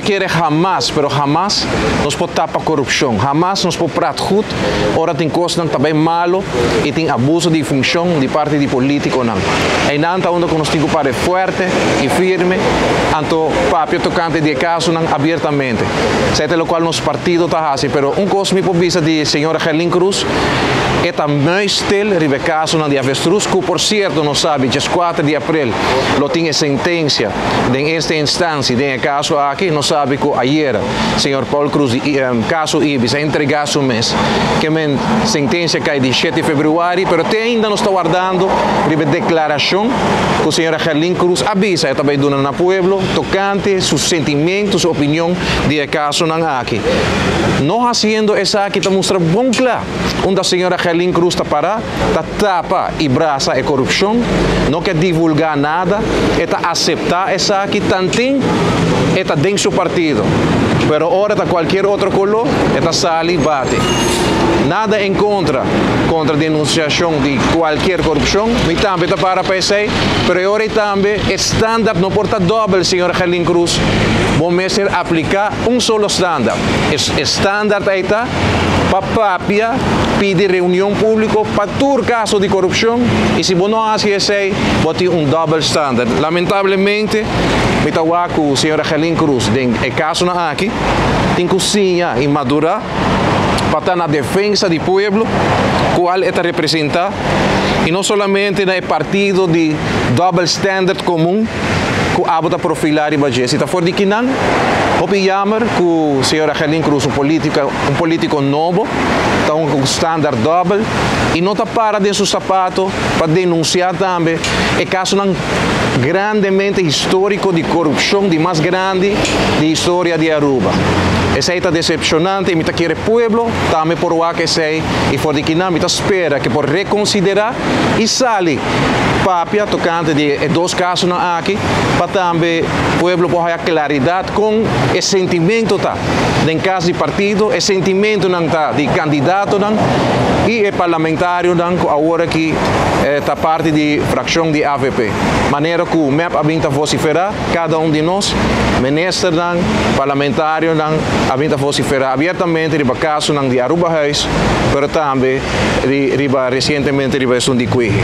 kere hamas, pero hamas nos por tapa korupshon. Hamas nos por praat goed ora tin kosnan ta bai malo i tin abuso di funshon di parti di politikonan. Einan ta unda ku nos tin ku pare fuerte i firme anto papia tokante di e kasonan abiertamente. Esei ta lokual nos partido ta hasi, pero un kos mi por bisa di señora Gerlin Cruz, e ta muisstil riba e kasonan di avestruz, ku por sierto nos sabi 14 di aprel lo tin e sentensia den eerste instantie den e kaso aki. Nos sabi ku ayera señor Paul Cruz di kaso Ibis a entregá su mes ke men sentensia kai di 7 di februari, pero te ainda nos ta wardando riba e deklarashon ku señora Gerlin Cruz a bisa e ta bai duna na pueblo tokante su sentimentu, su opinion di e kasonan aki. No hasiendo esaki ta mustra bon kla unda señora Gerlin Cruz ta pará, ta tapa i brasa e korupshon, no ke divulgá nada, e ta aseptá esaki tanten e ta den su partido, pero ora ta kualkier otro koló e ta sali bati. Nada en kontra kontra denunsiashon di kualkier korupshon, mi tambe ta para pa esei, pero e ora ei tambe e standaard no por ta dòbel, señora Gerlin Cruz, bo mester apliká un solo standaard. E standaard ei ta pa papia, pidi reunion públiko pa tur kaso di korupshon i si bo no hasi esei bo tin un dòbel standaard. Lamentablemente mi ta wak ku señora Gerlin Cruz den e kasonan aki tin ku siña i madurá pa ta na defensa di pueblo kual e ta representá i no solamente na e partido di dòbel standaard komun ku abo ta profilá riba dje. Si ta for di kinan, hopi yamer ku señora Gerlin Cruz un polítika un polítiko nobo ta un ku standaard dòbel i no ta para den su sapato pa denunsiá tambe e kasonan grandemente históriko di korupshon di mas grandi di historia di Aruba. Esei ta desepshonante i mi ta kere pueblo tambe por wak esei i for di kinan mi ta spera ke por rekonsiderá i sali papia tokante di e dos kasonan aki pa tambe pueblo por haya klaridat kon e sentimento ta den kas di partido, e sentimentonan ta di kandidatonan i e parlamentarionan ku awor aki ta parti di frakshon di avp. Manera ku mep a bin ta vosiferá, kada un di nos, ministernan, parlamentarionan a bin ta vosiferá abiertamente riba kasonan di Arubahuis, pero tambe riba resientemente riba esun di Kwihi.